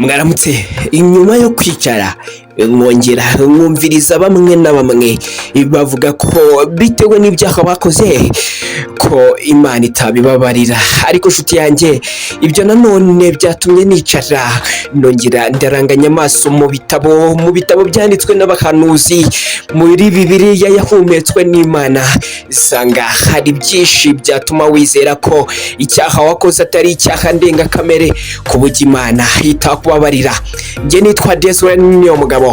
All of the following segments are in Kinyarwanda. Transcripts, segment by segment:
Mwaramutse. Inyuma yo kwicara mwongera mwumviriza bamwe na bamwe bavuga ko bitewe n'ibyaha bakoze ko Imana itabibabarira, ariko nshuti yanjye, ibyo nanone byatumye nicara nongera ndaranganya amaso mu bitabo byanditswe n'abahanuzi muri Bibiliya yahumetswe n'Imana, sanga hari byinshi byatuma wizera ko icyaha wakoze atari icyaha ndengakamere ku buryo Imana itakubabarira. Njye nitwa Desire Niyomugabo.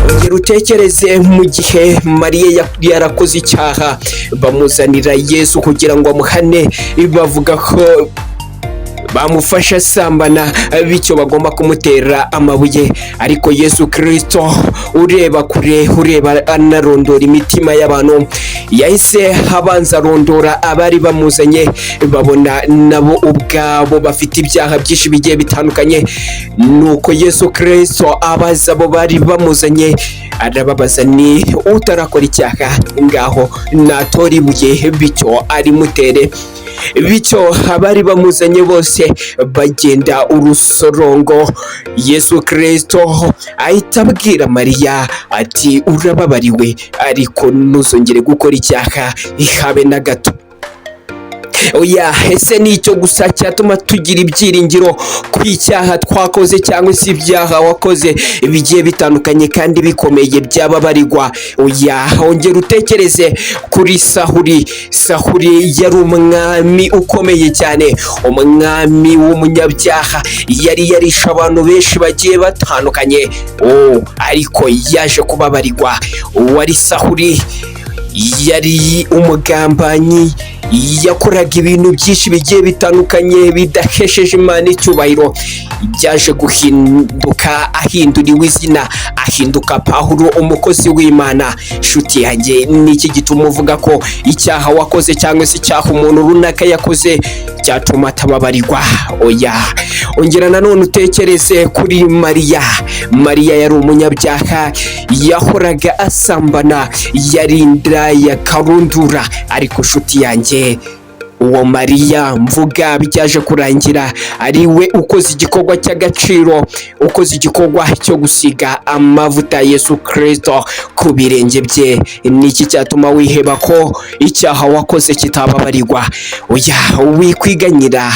Ongera utekereze mu gihe Mariya yarakoze icyaha, bamuzanira Yesu kugira ngo amuhane, bavuga ko bamufashe asambana, bityo bagomba kumutera amabuye. Ariko Yesu Kirisito, ureba kure, ureba anarondora imitima y'abantu, yahise abanza arondora abari bamuzanye, babona nabo ubwabo bafite ibyaha byinshi bigiye bitandukanye. Nuko Yesu Kirisito abaza abo bari bamuzanye, arababaza ni utarakora icyaha ngaho natora ibuye bityo arimutere. Bityo abari bamuzanye bose bagenda urusorongo. Yesu Kirisito ahita abwira Mariya ati: "Urababariwe, ariko ntuzongere gukora icyaha habe na gato." Oya, ese ni icyo gusa cyatuma tugira ibyiringiro ku icyaha twakoze cyangwa se ibyaha wakoze bigiye bitandukanye kandi bikomeye byababarirwa? Oya, ongera utekereze kuri Sahuri. Sahuri yari umwami ukomeye cyane, umwami w'umunyabyaha, yari yarishe abantu benshi bagiye batandukanye. Oh, ariko yaje kubabarirwa. Uwari Sahuri yari umugambanyi, yakoraga ibintu byinshi bigiye bitandukanye bidahesheje Imana icyubahiro. Byaje guhinduka ahinduriwe izina, ahinduka Pawulo, umukozi w'Imana. Nshuti yanjye, ni iki gituma uvuga ko icyaha wakoze cyangwa se icyaha umuntu runaka yakoze cyatuma atababarirwa? Oya, ongera nanone utekereze kuri Mariya. Mariya yari umunyabyaha, yahoraga asambana, yari indaya karundura. Ariko nshuti yanjye, uwo Mariya mvuga byaje kurangira ari we ukoze igikorwa cy'agaciro, ukoze igikorwa cyo gusiga amavuta Yesu Kirisito ku birenge bye. Ni iki cyatuma wiheba ko icyaha wakoze kitababarirwa? Oya, wikwiganyira,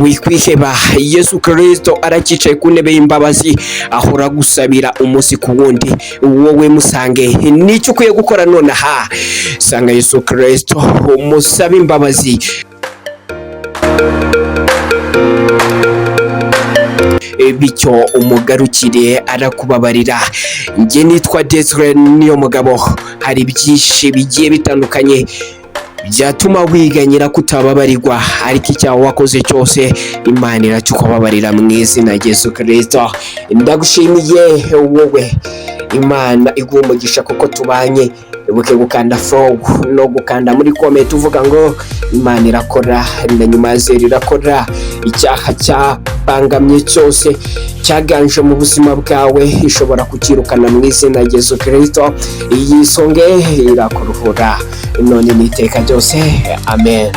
wikwiheba. Yesu Kirisito aracyicaye ku ntebe y'imbabazi, ahora agusabira umunsi ku wundi. Wowe musange. Nicyo ukwiye gukora nonaha: sanga Yesu Kirisito, umusabe imbabazi. Bityo umugarukire, arakubabarira. Njye nitwa Desire Niyomugabo. Hari byinshi bigiye bitandukanye byatuma wiganyira kutababarirwa, ariko icyaha wakoze cyose Imana iracyukubabarira mu izina rya Yesu Kirisito. Ndagushimiye wowe, Imana iguha umugisha kuko tubanye. Ibuke gukanda follow no gukanda muri comment uvuga ngo Imana irakora, na nyuma ya zero irakora. Icyaha cyabangamye cyose cyaganje mu buzima bwawe ishobora kukirukana mu izina rya Yesu Kirisito. Iyi songe irakuruhura none n'iteka ryose. Amen.